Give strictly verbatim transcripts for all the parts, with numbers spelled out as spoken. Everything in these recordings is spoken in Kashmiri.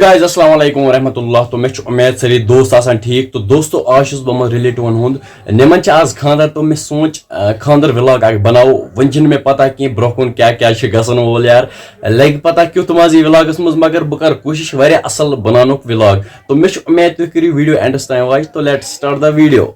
گایز، السلام علیکم ورحمۃ اللہ۔ تو مےٚ چھُ اُمید سٲری دوست آسان ٹھیٖک۔ تو دوستو، آز چھُس بہٕ یِمَن رِلیٹِوَن ہُنٛد، نِمَن چھِ آز خانٛدر۔ تو مےٚ سوٗنٛچ، آ، خانٛدر وِلاگ اَکھ بَناوو۔ وٕنہِ چھِنہٕ مےٚ پَتہ کینٛہہ برونٛہہ کُن کیٛاہ کیٛاہ چھِ گژھن وول یار، لَگہِ پَتہ کیُتھ مَزٕ یی وِلاگَس منٛز، مگر بہٕ کَرٕ کوٗشِش واریاہ اَصٕل بَناونُک وِلاگ۔ تو مےٚ چھُ اُمید تُہۍ کٔرِو ویٖڈیو اینڈَس تام واچ۔ تو let's start the video۔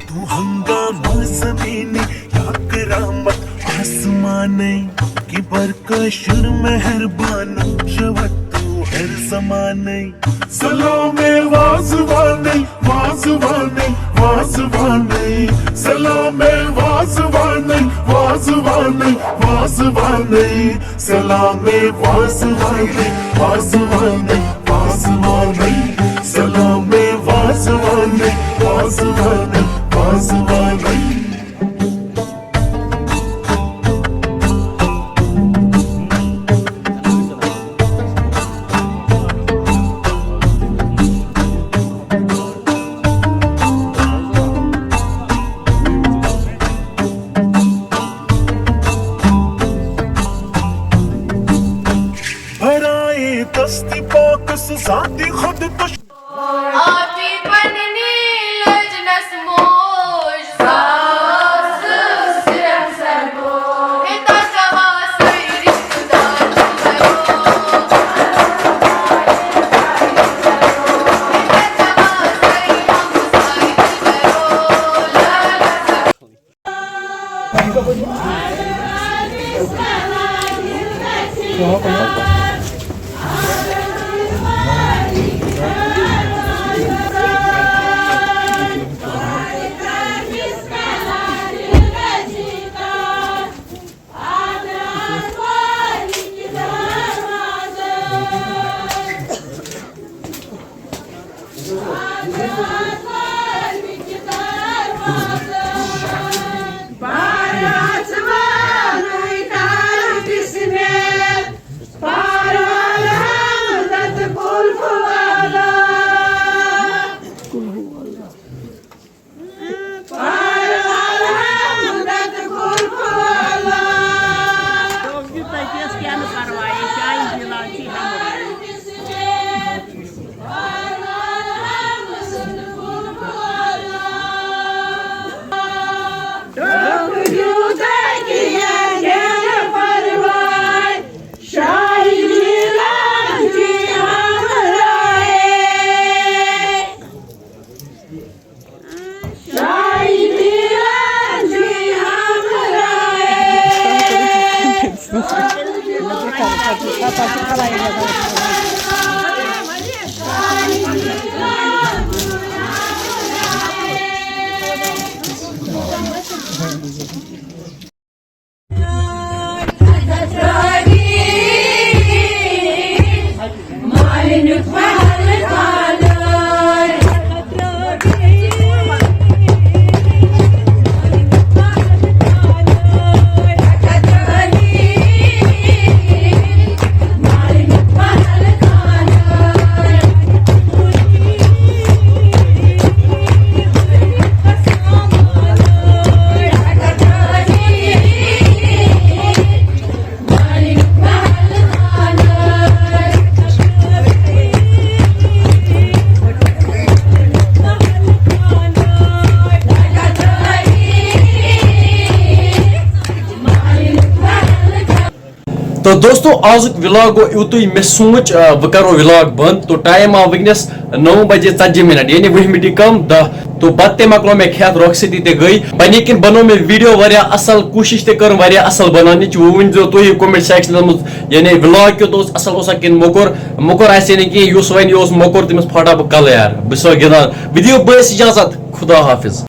تو ہنگامہ زمینی یا کرامت آسمانے، کہ بر کٲشُر مہربان شوت تو ہر زمانے۔ سلام وازوانے، وازوانے، وازوانے۔ سلام وازوانے، وازوانے، وازوانے۔ سلام وازوانے، وازوانے، وازوانے۔ سلام وازوانے، وازوانے، وازوانے۔ برائے دست پاک ذات خود کش۔ آپی پننی لجنس موج ساز صرف سرگو۔ ہتا کوا سری رشتہ دار کرو۔ ہتا کوا سری ہمسائے کرو۔ لالا تو دوستو، آزُک وِلاگ گوٚو یُتُے۔ مےٚ سوٗنٛچ، آ، بہٕ کَرو وِلاگ بنٛد۔ تو ٹایم آو وٕنکیٚنَس نَو بجے ژتجی منٹ، یعنی وُہہِ مِنٹہِ کم دَہ۔ تو بتہٕ تہِ مۄکلو مےٚ کھٮ۪تھ، رۄخصتی تہِ گٔے۔ وۄنۍ یہِ کِنۍ بنوو مےٚ ویٖڈیو واریاہ اَصٕل، کوٗشِش تہِ کٔرٕم واریاہ اَصٕل بناونٕچ۔ وۄنۍ ؤنۍ زیو تُہۍ comment section منٛز، یعنی وِلاگ کیُتھ اوس، اَصٕل اوسا کِنہٕ موٚکُر؟ موٚکُر آسہِ نہٕ کینٛہہ، یُس وۄنۍ یہِ اوس موٚکُر، تٔمِس پھاٹا بہٕ کَلہٕ یار، بہٕ چھُسو گِنٛدان۔ وۄنۍ دِیِو بٲیِس اِجازت، خدا حافظ۔